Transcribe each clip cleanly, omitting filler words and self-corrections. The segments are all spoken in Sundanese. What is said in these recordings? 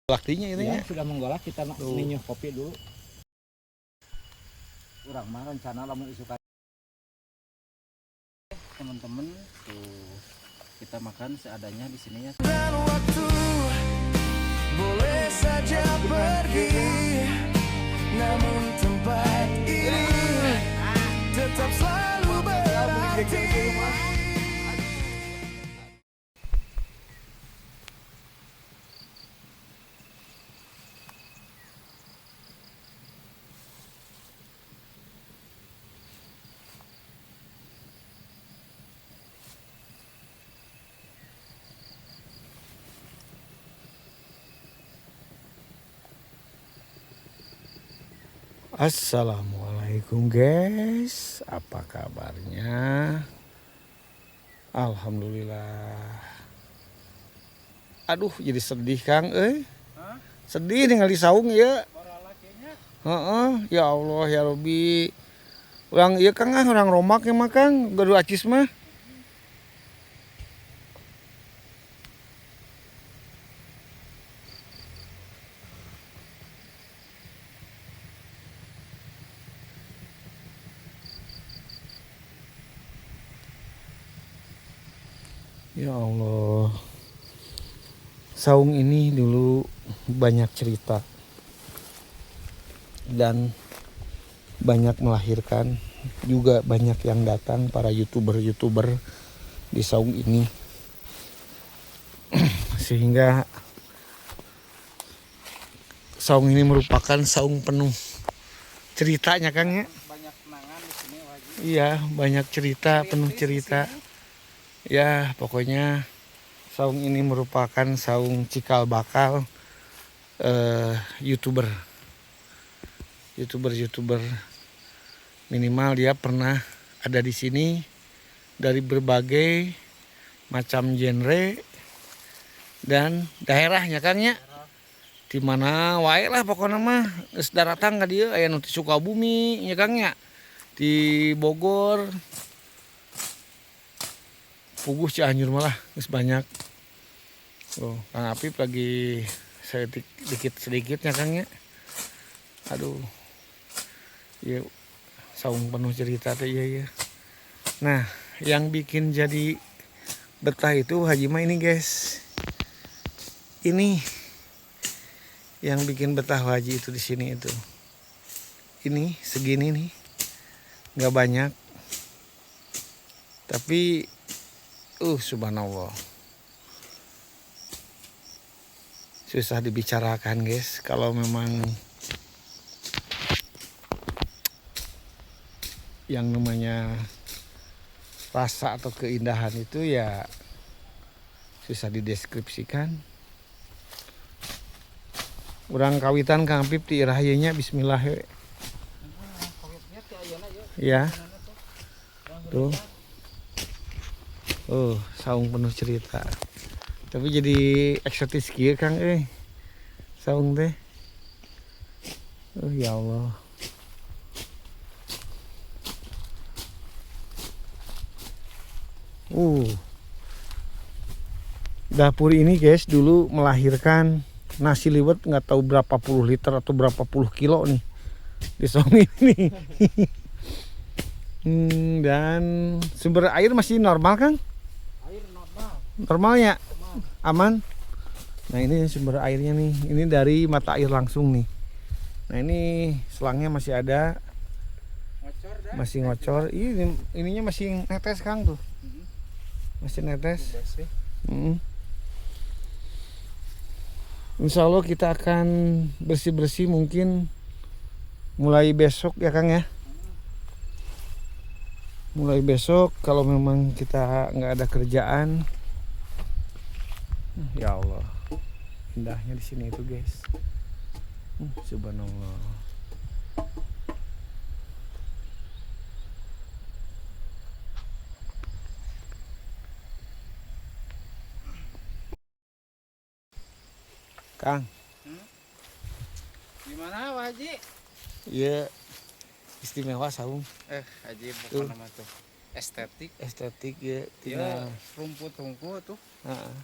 Waktunya ini ya, sudah menggolak, kita Tuh. minum kopi dulu. Urang mah rencana lamun isukan Teman-teman tuh, kita makan seadanya di sini ya. Dan waktu boleh saja pergi, namun tempat ini tetap selalu berarti. Assalamualaikum guys, apa kabarnya? Alhamdulillah. Aduh, jadi sedih, Kang, eh. Sedih ningali saung ya. Heeh, ya Allah ya Robi. Urang ieu, Kang, ah, urang romak ya mah, Kang, gaduh acis mah. Ya Allah. Saung ini dulu banyak cerita dan banyak melahirkan juga, banyak yang datang para youtuber-youtuber di saung ini, sehingga saung ini merupakan saung penuh ceritanya, Kang, ya. Banyak kenangan di sini, Wajib. Iya, banyak cerita, penuh cerita. Ya, pokoknya saung ini merupakan saung cikal bakal YouTuber. YouTuber-YouTuber minimal dia pernah ada di sini dari berbagai macam genre dan daerahnya, Kang, ya. Di mana wae lah pokoknya mah geus daratang ka dieu, aya nu ti Sukabumi nya, Kang, ya. Di Bogor, puguh Cianjur malah geus banyak. Oh, Kang Apip lagi sedikit dikit sedikitnya, Kang, ya. Aduh. Ya, saung penuh cerita teh, iya ya. Nah, yang bikin jadi betah itu Haji mah ini, guys. Ini yang bikin betah Haji itu di sini itu. Ini segini nih. Nggak banyak. Tapi subhanallah. Susah dibicarakan, guys, kalau memang yang namanya rasa atau keindahan itu ya susah dideskripsikan. Urang kawitan, Kang Apip, di irah ieu nya, bismillah we. Ya. Tuh. Oh, saung penuh cerita. Tapi jadi eksotis kieu, Kang, euy. Saung teh. Oh ya Allah. Dapur ini, guys, dulu melahirkan nasi liwet nggak tahu berapa puluh liter atau berapa puluh kilo nih di saung ini. Dan sumber air masih normal, Kang? Air normal. Normalnya? Aman? Nah, ini sumber airnya nih. Ini dari mata air langsung nih. Nah, ini selangnya masih ada. Ngocor dah. Masih ngocor. Ini ininya masih netes, Kang, tuh. Masih netes. Bersih. Insya Allah kita akan bersih-bersih mungkin mulai besok ya, Kang, ya. Mulai besok kalau memang kita nggak ada kerjaan. Ya Allah, indahnya di sini itu, guys. Subhanallah. Kang. Gimana, Pak Haji? Iya, istimewa saung. Haji Tuh. bukan nama tuh. Estetik. Estetik ya, Ya, tinggal rumput-rumput tuh. Heeh.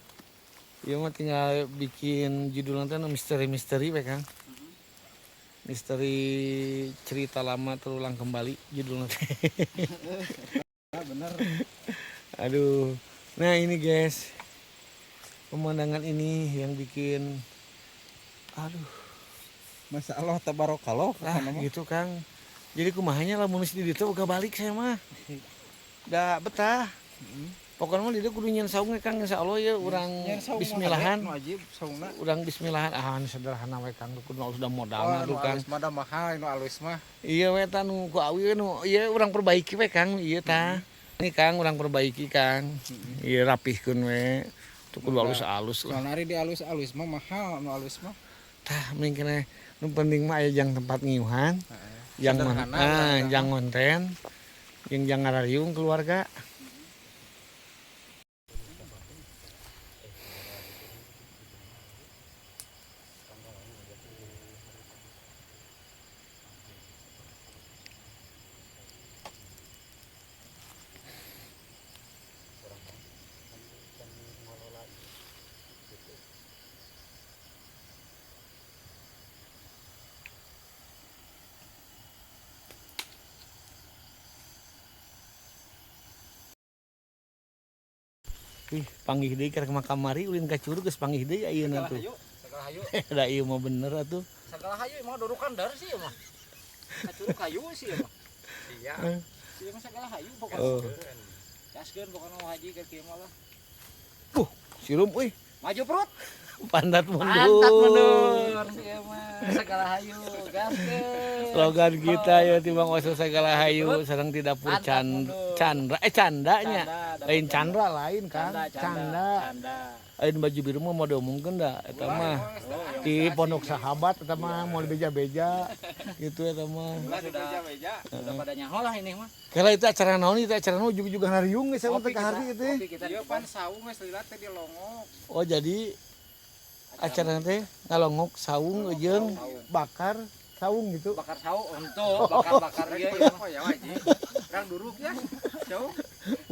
Ieu mah tinggal bikin judul nanti misteri-misteri we Kang. Misteri cerita lama terulang kembali judulnya. Bener. Aduh. Nah ini guys, pemandangan ini yang bikin, aduh. Masya Allah tabarakallah. Lah gitu Kang. Jadi kumahanya lamun geus di ditu uga balik saya mah. Da betah. Pokoknya mah di dieu kudu nyen saung Kang, insyaallah ya urang bismillahan. Wajib saungna. Urang bismillahan, ah nu sederhana we Kang, kudu alus da modalna tuh Kang. Alus mah da mahal nu alus mah. Iya we tah nu ku awi nu ieu urang perbaiki we Kang, ieu tah. Ini Kang urang perbaiki Kang. Ieu rapihkeun we. Tuh kudu alus-alus lah. Soalna ari di alus-alus mah mahal nu alus mah. Tah mending keneh nu penting mah aya jang tempat ngiuhan. Jang jang konten, jeung jang ngarariung keluarga. Ih, panggih deui keur kamari ulin ka curug geus panggih deui ayeuna tuh. Segala hayu. Da ieu mah bener atuh. Segala hayu mah durukan dar sih mah. Ka curug hayu sih mah. Iya. Ieu mah segala hayu pokoknya. Oh. Gaskeun pokoknya mau haji keur kieu mah lah. Sirum euy. Maju perut. Pantat mundur. Pantat mundur sih mah. Segala hayu gaskeun. Slogan kita ya timbang oso segala hayu sareng tidak pur candra candanya. Lain candra lain kan. Canda. Lain baju biru mah mau diomongkeun da eta mah. Di pondok sahabat eta mah mau beja-beja gitu eta mah. Sudah pada nyaho lah ini mah. Kala itu acara naon itu acara naon juga ngariung geus teh ka harti itu. Ieu pan saung geus lila teh di longok. Oh jadi acara teh ngalongok saung jeung bakar saung gitu. Bakar saung untuk bakar-bakar ieu ya. Oh ya wajib. Urang duruk ya. Saung.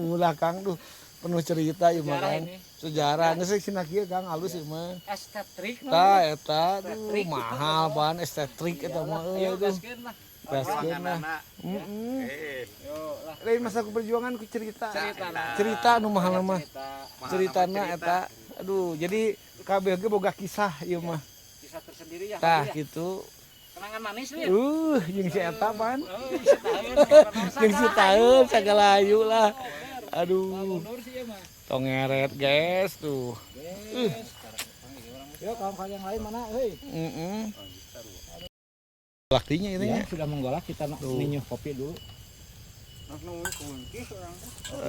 Ulah Kang duh penuh cerita ieu mah Kang. Sejarah geus sina kieu Kang alus ieu mah. Estetik mah. Tah eta aduh mahal pan estetik eta mah euy aduh. Gaskeun lah. Gaskeun lah. Heeh. Yo lah. Lain masa ku perjuangan ku cerita. Cerita nu mahal mah. Ceritana eta aduh jadi kabeh ge boga kisah ieu mah. Kisah tersendiri ya. Tah gitu. Kenangan manis nih. Jeung si eta pan. Jeung si taeun sagala hayu lah. Aduh. Tong ngeret guys tuh. Yo kawan-kawan yang lain mana euy? Heeh. Waktunya itu ya. Sudah menggolak kita minum kopi dulu.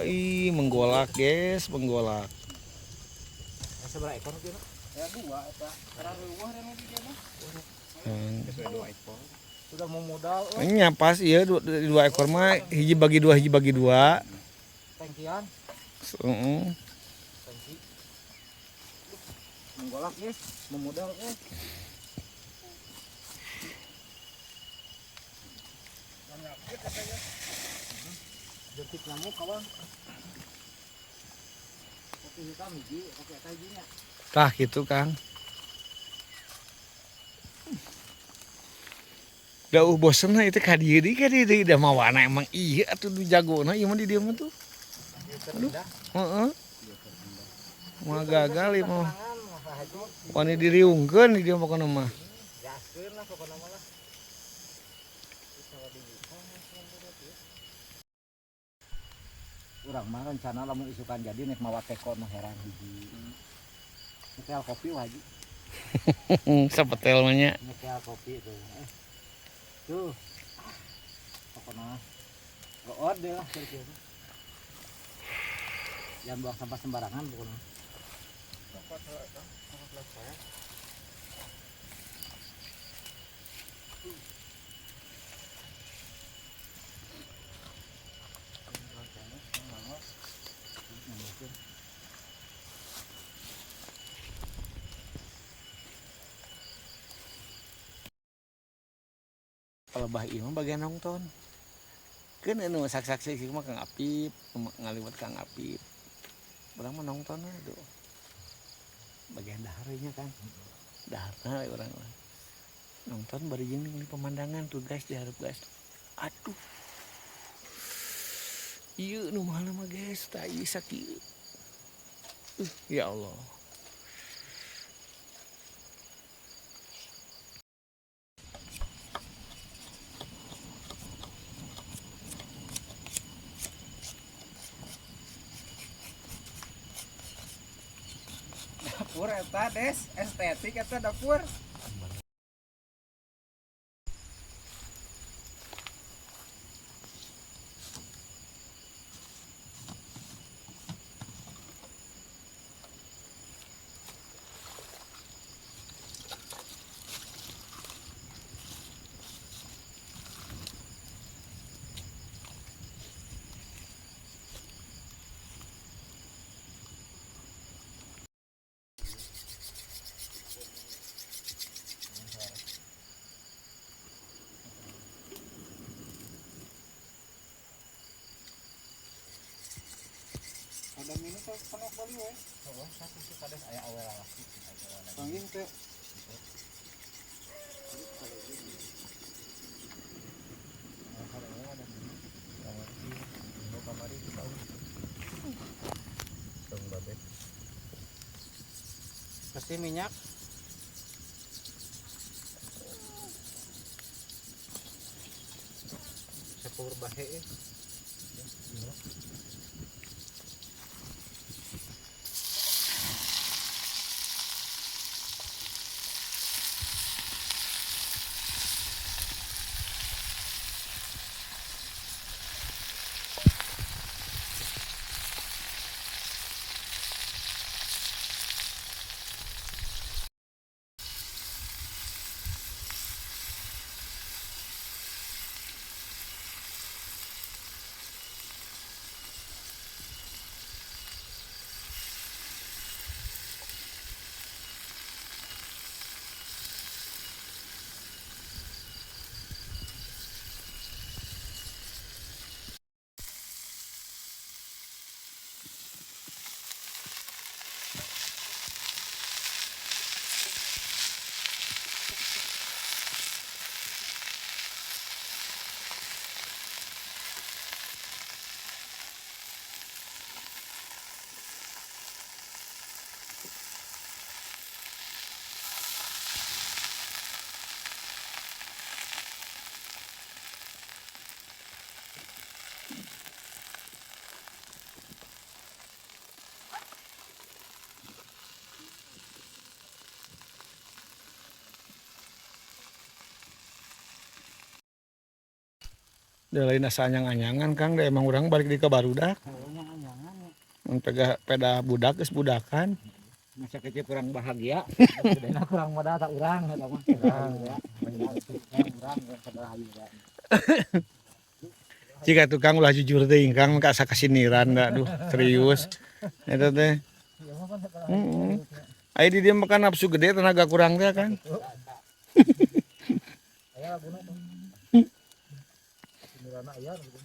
Ih, menggolak guys, menggolak. Seberapa ekor gitu? Ya dua eta. Karena reueuh dan di dia mah. Dua ekor. Sudah mau modal. Nya pas ieu dua ekor mah hiji bagi dua hiji bagi dua. Tangkian. Heeh. Tangki. Menggolak guys, memodal guys. Jentik nyamuk kawan. Kopi hitam hiji, kopi eta hijinya. Tah gitu Kang. Dauh bosen lah itu ka dieu deui da mawana emang iya atuh du jagona ieu mah di dieu mah tuh. Aduh. Heeh. Moal gagal ieu mah. Wani diriungkeun di dieu pokona mah. Gaskeun lah pokona mah lah. Urang mah rencana lamun isukan jadi nek mawa teko nu herang hiji. Nyekel kopi wajib. Sapetel mah nya. Nyekel kopi tuh. Tuh. Pokoknya good deh lah kira-kira. Jangan buang sampah sembarangan pokoknya. Palebah ieu mah bagian nongton. Keun anu saksi-saksi mah Kang Apip, ngaliwat Kang Apip. Urang mah nongton we tuh. Bagian daharnya kan. Daharna we urang mah. Nonton bari jeung ningali pemandangan tuh guys di hareup guys. Aduh. Ieu nu mahal mah guys, tah ieu sakieu. Ya Allah. Dapur eta des, estetik eta dapur. Ada minus penuh bali we. Heeh, satu sih kades aya awe lalaki. Panggih teh. Pasti minyak. Sepur bahe. Da lain asa anyang-anyangan Kang, da emang urang balik di ka barudak. Mun peda budak geus budakan. Masa kecil kurang bahagia, gedena kurang modal tak urang eta mah. Urang ya. Urang urang. Jika tukang ulah jujur teuing Kang ka asa kasiniran da aduh serius. Eta teh. Heeh. Aya di dieu makan nafsu gede tenaga kurang teh kan. Aya laguna tuh. Sinirana aya gitu.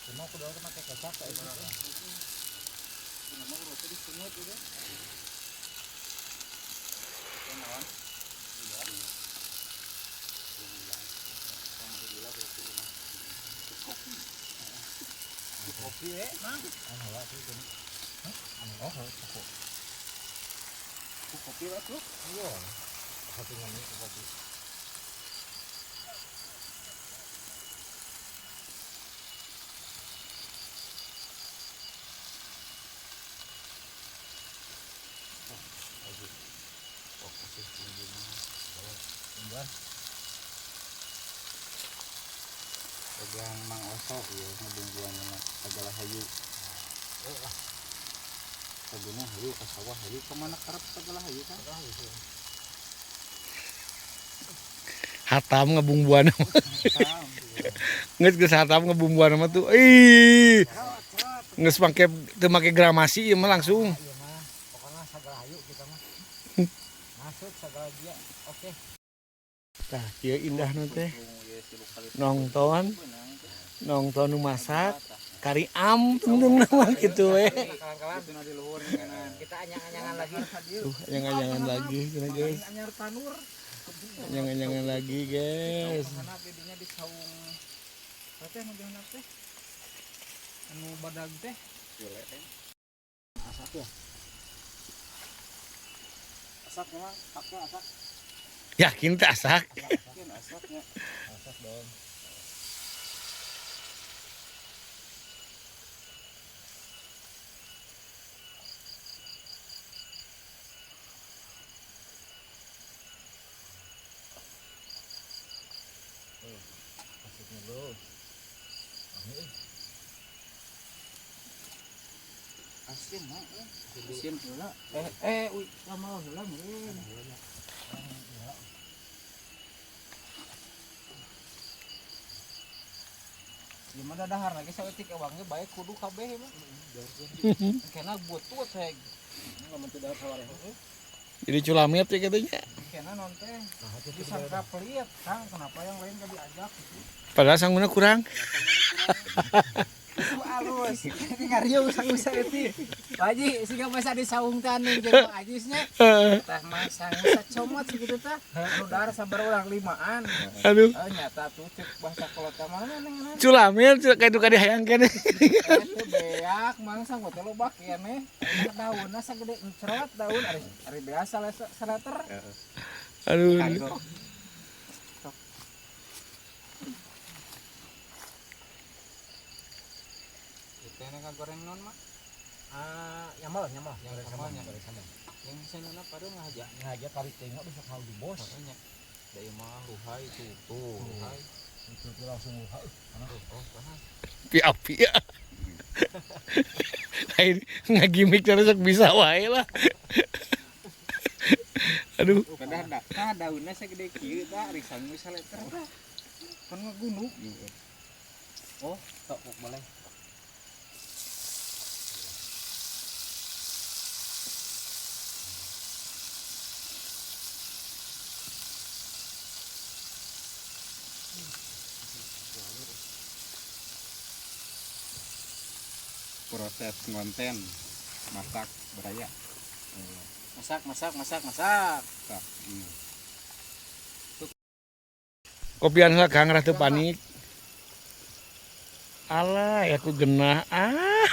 Cuma aku udah pakai kecap kayak gitu. Kopi eh, Mang. Anu lah sih ini. Hah? Anu oh, kopi. Kopi lah tuh. Iya. Kopi ngene kopi. Pegang Mang Oso ya ngabungkuan segala hayu. Ke gunung hayu, ke sawah hayu, kemana karep segala hayu kan? Hatam ngabungbuan. Geus geus hatam ngabumbuan mah tuh. Ih. Geus make teu make gramasi ieu mah langsung. Iya mah, pokoknya segala hayu kita mah. Masuk segala dia. Oke. Tah, kieu indahna teh. Nongton, nongton nu masak, kari am tungtung nama kitu we. Kawan-kawan, kita anyang-anyangan lagi. Tuh, anyang-anyangan lagi cenah guys. Anyar tanur. Anyang-anyangan lagi guys. Karena didinya di saung. Teh nu dihandap teh. Anu badag teh. Asak ya. Asak memang, haknya asak. Yakin teh asak. Yakin asaknya. Asak dong. Asiknya bro. Asin mah. Asin heula. Uy, lama heula meureun. Gimana dahar lagi saeutik ewang ge bae kudu kabeh mah. Kena butut heg. Lamun teu dahar sawareh. Jadi culamit ya katanya. Kena non teh. Disangka pelit, Kang, kenapa yang lain gak diajak gitu. Padahal sangguna kurang. Itu alus. Ini ngariung sangu saeutik. Pak Haji, siga masa disaungkan nih jeung Pak Haji nya. Tah mah sangu sacomot sakitu tah. Nu dahar sabar urang limaan. Aduh. Oh, nyata tuh cek bahasa kolot ka mana neng. Culamit kayak duka dihayangkeun. Teu beak mang sangu teh loba keneh. Daunna sagede encrot daun ari ari biasa seleter. Aduh. Itu yang goreng non mah. Ah, nyamal, nyamal, goreng sambal, goreng sambal. Yang senana pada ngaja. Ngaja kali tengok bisa kau di bos. Makanya dari mah luhai tuh, tuh luhai. Itu tuh langsung luhai. Oh, panas. Api-api ya. Lain ngagimik terus sok bisa wae lah. Aduh. Kadah tah daunna sagede kieu tah ari sangu saleter tah. Kan ngagunuk. Oh, tok boleh. Proses ngonten masak beraya. Masak, masak, masak, masak. Masak. Kopian lah Kang ratu panik. Alah, ya aku genah. Ah.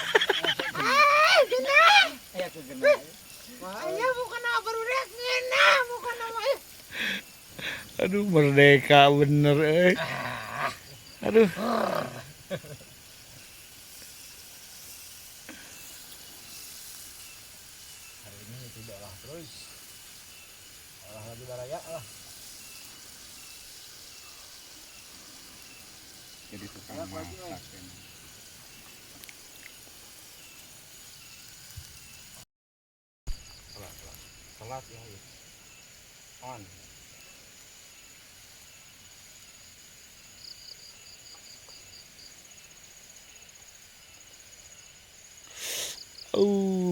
Genah. Ya aku genah. Aya bukan apa barudak ngeunah, bukan nama. Aduh, merdeka bener euy. Aduh. Hari ini tidak lah terus. Olah lagi baraya lah. Jadi tukang masak ini. Salat ya. On.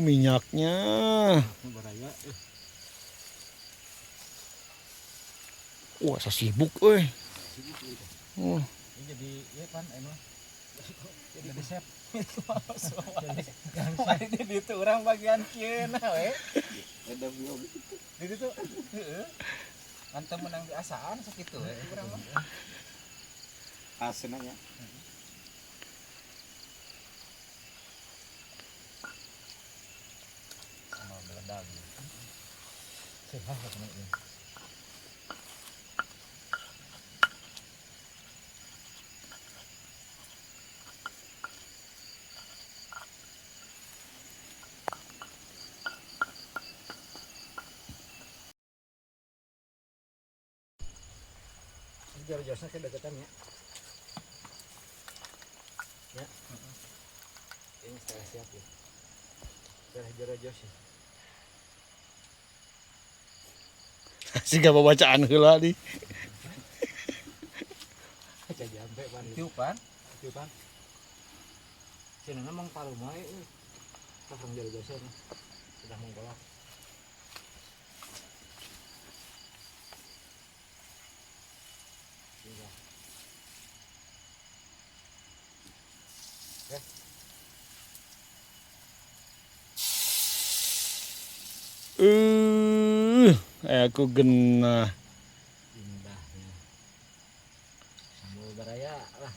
Minyaknya. Baraya. Wah, saya sibuk euy. Sibuk itu. Oh. Ini jadi ya kan emang. Jadi chef. Ini itu orang bagian kieu nah we. Ada bio. Di ditu heeh. Ngan teu meunang diasaan sakitu we urang mah. Asenanya. Sama meledak. Sehat ini. Jero-jerosna ke deketan ya. Ya. Ini setengah siap ya. Setengah jero-jeros ya. Siga babacaan heula di. Aja jampe pan. Tiupan. Tiupan. Cenah mong paluma euy. Pasang jero-jerosna. Sudah mengkolak. Iya. Aku genah. Indahnya. Sambal baraya lah.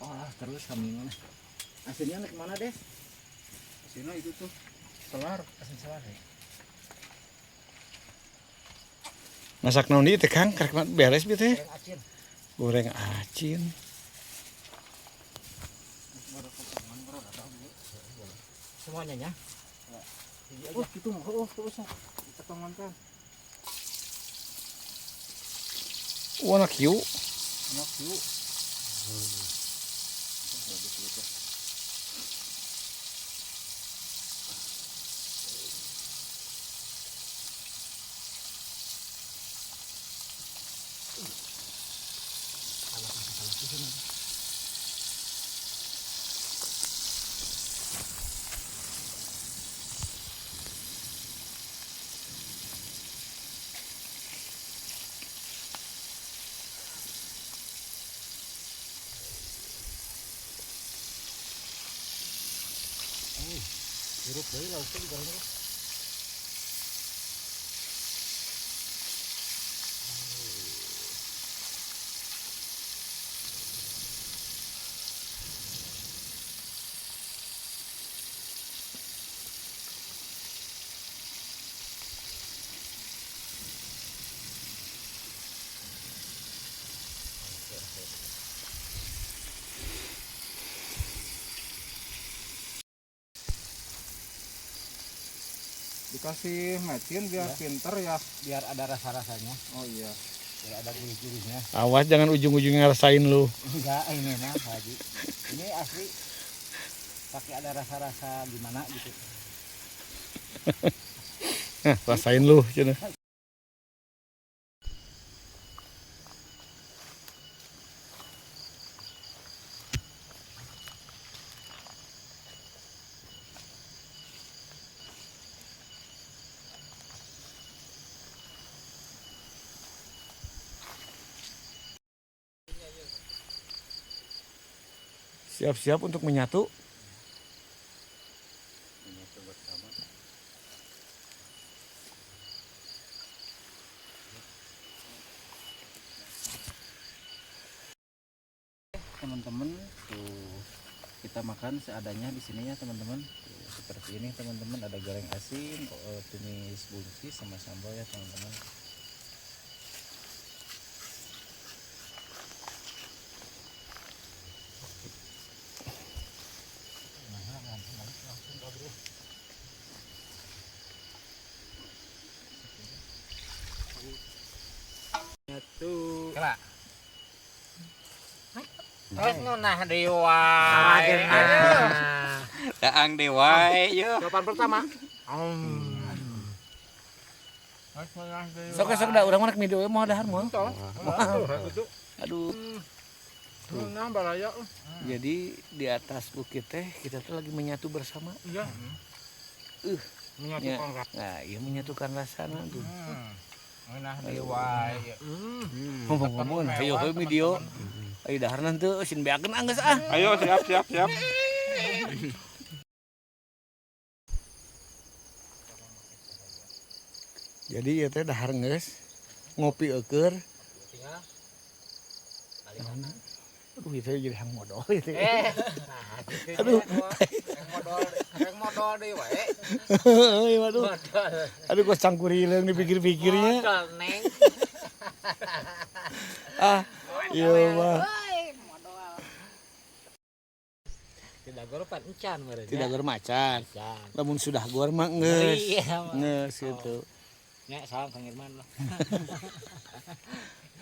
Oh, terus kami mana? Asinnya naik mana deh? Asinnya itu tuh selar. Asin selar ya. Masak naon ieu teh Kang? Karek beres bieu teh. Goreng acin. Goreng acin. Semuanya ya. Oh, gitu mah. Oh, terus potongan kan. Warna kieu. Enak yuk. Hirup deui lauknya digoreng. Dikasih mecin biar Ya. pinter ya. Biar ada rasa-rasanya, Oh iya. biar ada gurih-gurihnya. Awas jangan ujung-ujungnya ngerasain lu. Enggak, ini mah Haji. Ini asli pakai ada rasa-rasa gimana gitu. Nah, rasain lu cenah. Siap-siap untuk menyatu. Menyatu bersama. Teman-teman, tuh kita makan seadanya di sini ya teman-teman. Tuh, seperti ini teman-teman, ada goreng asin, tumis buncis sama sambal ya teman-teman. Tuh. Terus nunah dewa. Daang dewa yo. Jawaban pertama. Sok sok da urang mah rek mido we moal dahar moal. Aduh. Nah, baraya. Jadi di atas bukit teh kita tuh lagi menyatu bersama. Iya. Menyatukan rasa. Nah, iya menyatukan rasana tuh. Nunah dewa. Ngomong-ngomong, ayo heuh video. Ayo dahar nanti sin beakeun anggeus ah. Ayo siap siap siap. Jadi ieu teh dahar geus ngopi eueur. Aduh, itu jadi hang modal ieu teh. Aduh. Reng modal deui wae. Heuh, aduh. Aduh kok cangkurileung dipikir-pikirnya. Modal neng. Ah, iya mah. Tidak gor pan encan meureun. Tidak gor macan. Encan. Lamun sudah gor mah geus. Iya, mah. Geus gitu. Nya salam Kang Irman lah.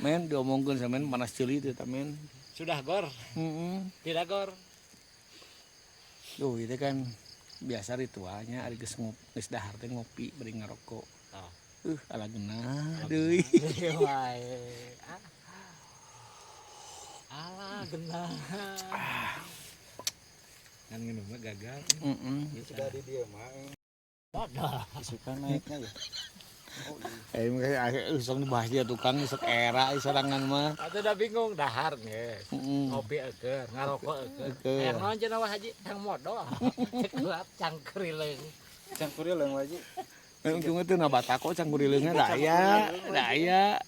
Men diomongkeun sama men panas ceuli teh ta men. Sudah gor, Heeh. tidak gor. Duh, itu kan biasa ritualnya ari geus geus dahar teh ngopi bari ngarokok. Ah. Ala geunah deui. Wae. Ah. Alah genah. Kan nginum mah gagal. Heeh. Sudah di dieu mah. Bodoh. Isukan naiknya ya. Eh makanya sok dibahas dia tukang sok era sorangan mah. Atuh udah bingung dahar geus. Heeh. Ngopi eueuh, ngarokok eueuh. Eueuh. Hayang naon cenah wah haji? Hayang modol. Cekuap cangkrileung. Cangkurileung wajib. Untungnya tuh na batako cangkurileungna da aya, da aya.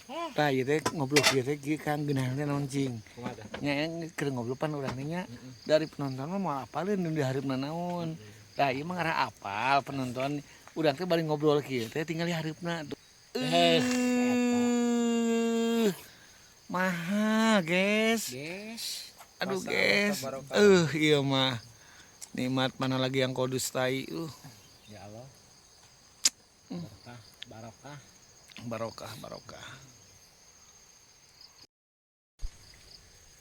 Tah ieu teh ngobrol kieu teh kieu Kang geunah teh naon cing. Kumaha tah? Nya keur ngobrol pan urang teh nya dari penonton mah moal apaleun nu di hareupna naon. Tah ieu mah ngarah apal penonton urang teh bari ngobrol kieu teh tinggal di hareupna tuh. Eh, Mahal, guys. Guys. Aduh, Masa guys. barokah. Iya mah. Nikmat mana lagi yang kau dustai. Ya Allah. Barokah, barokah. Barokah, barokah.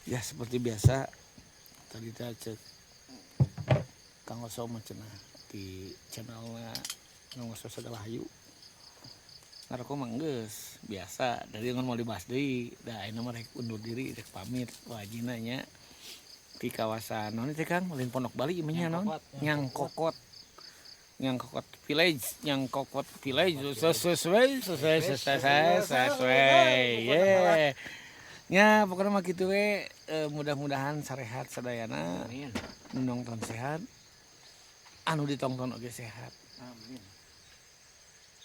Ya seperti biasa tadi teh cek Kang Oso mah cenah di channelna Kang Oso Segala Hayu. Ngarokok mah geus biasa dari ngan mau dibahas deui da ayeuna mah rek undur diri rek pamit wajina nya di kawasan naon teh Kang lain Pondok Bali ieu nya naon Nyangkokot Nyangkokot Village Nyangkokot Village sesuai sesuai sesuai sesuai ye nya pokoknya mah kitu we. Mudah-mudahan sarehat sadayana. Amin. Nu nonton sehat anu ditongton oge sehat. Amin.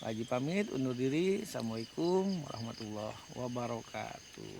Pak Haji pamit undur diri. Assalamualaikum warahmatullahi wabarakatuh.